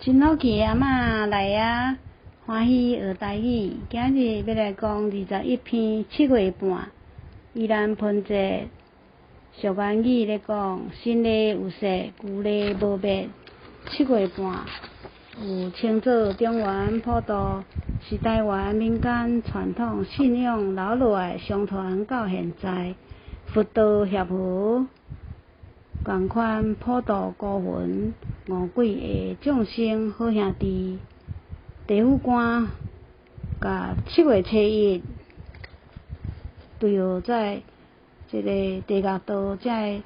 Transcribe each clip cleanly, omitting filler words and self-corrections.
真好奇的阿嬷來啊，歡喜學台語。今日欲來講21篇七月半，盂蘭盆節俗諺語咧講，新禮有說，舊禮無滅。七月半有稱做中元普渡，是台灣民間傳統信仰留落來，相傳到現在。佛道協和仝款普渡孤魂餓鬼的眾生好兄弟。地府官共七月初一對號在這个地獄道遮个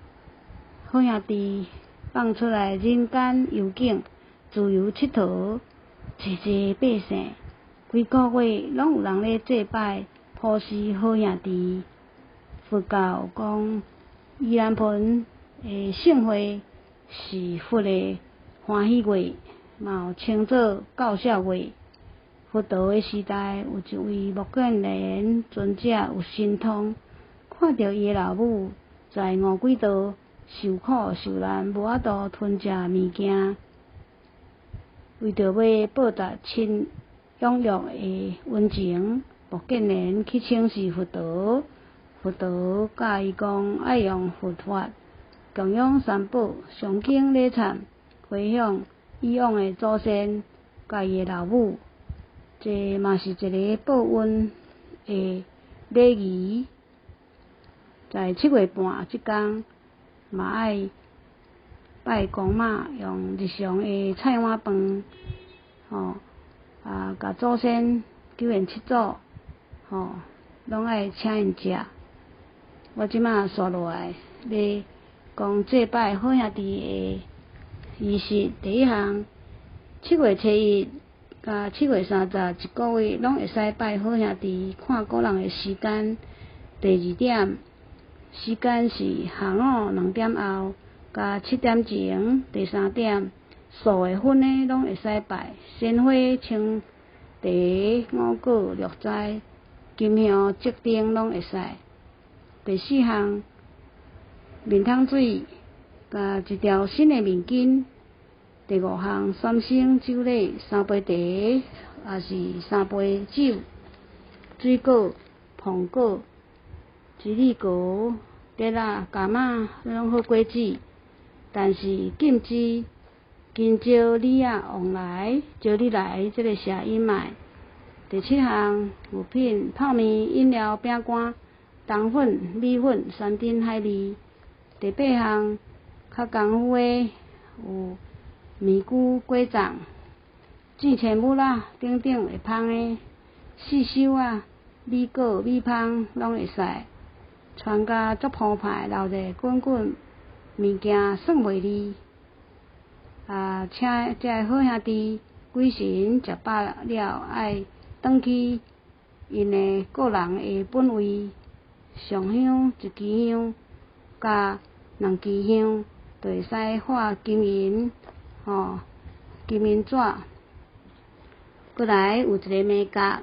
好兄弟放出來人間遊境，自由𨑨迌，濟濟百姓，規個月攏有人咧祭拜普施好兄弟。佛教講盂蘭盆的盛會是佛的歡喜月，嘛有稱做教孝月。佛陀的時代，有一位目犍連尊者有神通，看著伊的老母在餓鬼道受苦受難，無法度吞食物件，為著欲報答親養育的恩情，目犍連去請示佛陀。佛陀教伊講，愛用佛法供養三寶、誦經禮懺、回向以往的祖先佮伊的老母，這嘛是一个報恩的禮儀。在七月半這工，嘛愛拜公媽，用日常的菜碗飯，吼啊，共祖先九玄七祖，吼，攏愛請𪜶食。我這馬紲落來，欲講祭拜好兄弟的儀式。第一項，七月初一佮7月30，一个月攏會使拜好兄弟，看個人的時間。第二點，時間是下午2點後佮7點鐘。第三點，素的葷的攏會使拜，鮮花、青茶、五果、綠栽、金香、燭燈攏會使。第四項，面桶水佮一條新的面巾。第五項，三牲酒禮，三杯茶，抑是三杯酒，水果、蘋果、雞米糕、桔仔、柑仔，攏好果子。但是禁止香蕉、李仔、旺來、招你來這个諧音莫。第七項，物品、泡麵、飲料、餅乾、冬粉、米粉、山珍海味。第八項，較功夫的有麵龜、果粽、糋千物仔等等會芳的，四收仔、米果、米芳攏會使。全家足澎湃，鬧熱滾滾，物件算袂離。啊，請這个好兄弟鬼神食飽了，愛轉去𪜶的個人的本位。上香一支香，佮兩支香，就會使化金銀，吼，金銀紙。閣來有一个眉角，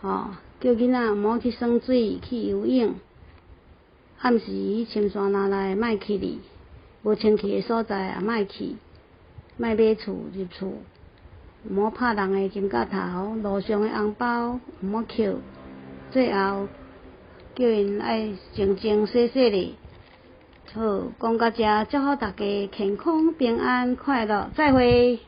吼，叫囡仔毋好去耍水、去游泳。暗時深山林內莫去哩，無清氣的所在也莫去，莫買厝入厝，毋好拍人的金角頭，路上的紅包毋好抾。最後叫𪜶愛靜靜洗洗咧。好，講到遮，祝福大家健康、平安、快樂，再會。